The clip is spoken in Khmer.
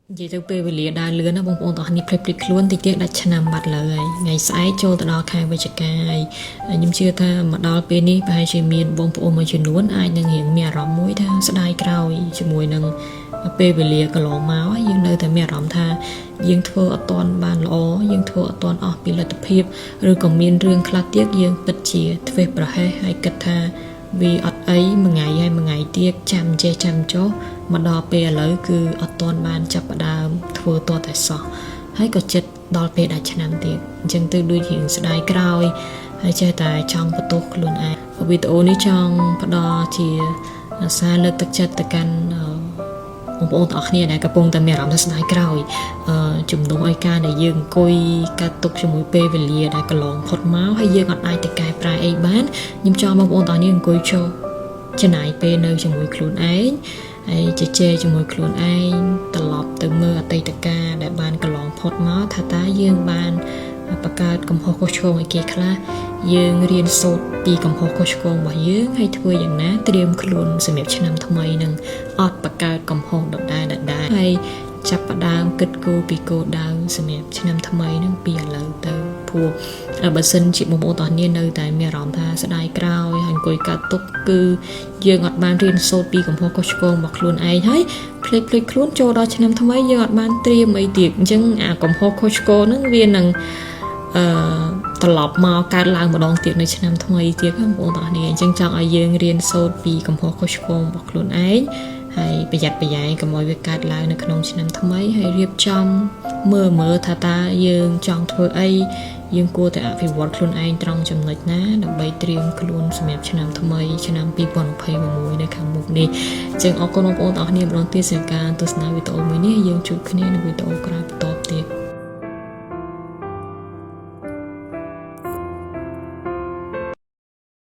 និយាយទៅពេលវេលាដើរលឿនណាបងប្អូនទាំងអស់គ្នាភ្លេចភ្លេចខ្លួនតិចទៀតដាច់ឆ្នាំបាត់លើហើយថ្ងៃស្អែកចូលទៅដល់ខែវិច្ឆិកាហើយខ្ញុំជឿថាមកដល់ពេលនេះប្រហែលជាមានបងប្អូនមួយចំនួនអាចនឹងរៀងមានអារម្មណ៍មួយថាស្ដាយក្រោយជាមួយនឹងពេលវេលាកន្លងមកយើងនៅតែមានអារម្មណ៍ថាយើងធ្វើអត់ទាន់បានល្អយើងធ្វើអត់ទាន់អស់ពីលទ្ធភាពឬក៏មានរឿងខ្លះទៀតយើងពិតជាធ្វេសប្រហែសហើយគិតថាវាអត់អីមួយថ្ងៃហើយមួយថ្ងៃទៀតចាំចេះចាំចុះមកដល់ពេលឥឡូវគឺអត់ទាន់បានចាប់ផ្ដើមធ្វើតតែសោះហើយក៏ចិត្តដល់ពេលដាច់ឆ្នាំទៀតអញ្ចឹងទៅដូចរៀងស្ដាយក្រោយហើយចេះតែចង់បន្ទោសខ្លួនឯងវីដេអូនេះចង់ផ្ដល់ជាសារលើកទឹកចិត្តទៅកាន់បងប្អូនទាំងអស់គ្នាដែលកំពុងតែមានអារម្មណ៍ថាស្ដាយក្រោយអឺជំនួសឲ្យការដែលយើងអង្គុយកាត់ទុកជាមួយពេលវេលាដែលកន្លងផុតមកហើយយើងអត់អាចទៅកែប្រែអីបានខ្ញុំចង់បងប្អូនទាំងអស់គ្នាអង្គុយចុះចំណាយពេលនៅជាមួយខ្លួនឯងហើយជជែកជាមួយខ្លួនឯងត្រឡប់ទៅមើលអតីតកាលដែលបានកន្លងផុតមកថាតើយើងបានបង្កើតកំហុសខុសឆ្គងឲ្យគេខ្លះយើងរៀនសូត្រពីកំហុសខុសឆ្គងរបស់យើងហើយធ្វើយ៉ាងណាត្រៀមខ្លួនសម្រាប់ឆ្នាំថ្មីនឹងអត់បង្កើតកំហុសដដែលដដែលហើយចាប់ផ្ដើមគិតគូរពីគោលដៅសម្រាប់ឆ្នាំថ្មីនឹងពីឥឡូវទៅព្រោះបើសិនជាបងប្អូនទាំងគ្នានៅតែមានអារម្មណ៍ថាស្ដាយក្រោយហើយអង្គុយកាត់ទុកគឺយើងអត់បានរៀនសូត្រពីកំហុសខុសឆ្គងរបស់ខ្លួនឯងហើយភ្លេចភ្លេចខ្លួនចូលដល់ឆ្នាំថ្មីយើងអត់បានត្រៀមអីទៀតអញ្ចឹងអាកំហុសខុសឆ្គងហ្នឹងវានឹងអឺត្រឡប់មកកើតឡើងម្ដងទៀតនៅឆ្នាំថ្មីទៀតបងប្អូនទាំងគ្នាអញ្ចឹងចង់ឲ្យយើងរៀនសូត្រពីកំហុសខុសឆ្គងរបស់ខ្លួនឯងហើយប្រយ័ត្នប្រយែងកុំឲ្យវាកើតឡើងនៅក្នុងឆ្នាំថ្មីហើយរៀបចំមើលមើលថាតើយើងចង់ធ្វើអីយើងគួរតែអភិវឌ្ឍខ្លួនឯងត្រង់ចំណុចណាដើម្បីត្រៀមខ្លួនសម្រាប់ឆ្នាំថ្មីឆ្នាំ2026នៅខាងមុខនេះអញ្ចឹងអរគុណបងប្អូនទាំងអស់គ្នាម្ដងទៀតសម្រាប់ការទស្សនាវីដេអូមួយនេះយើងជួបគ្នានៅវីដេអូក្រោយ។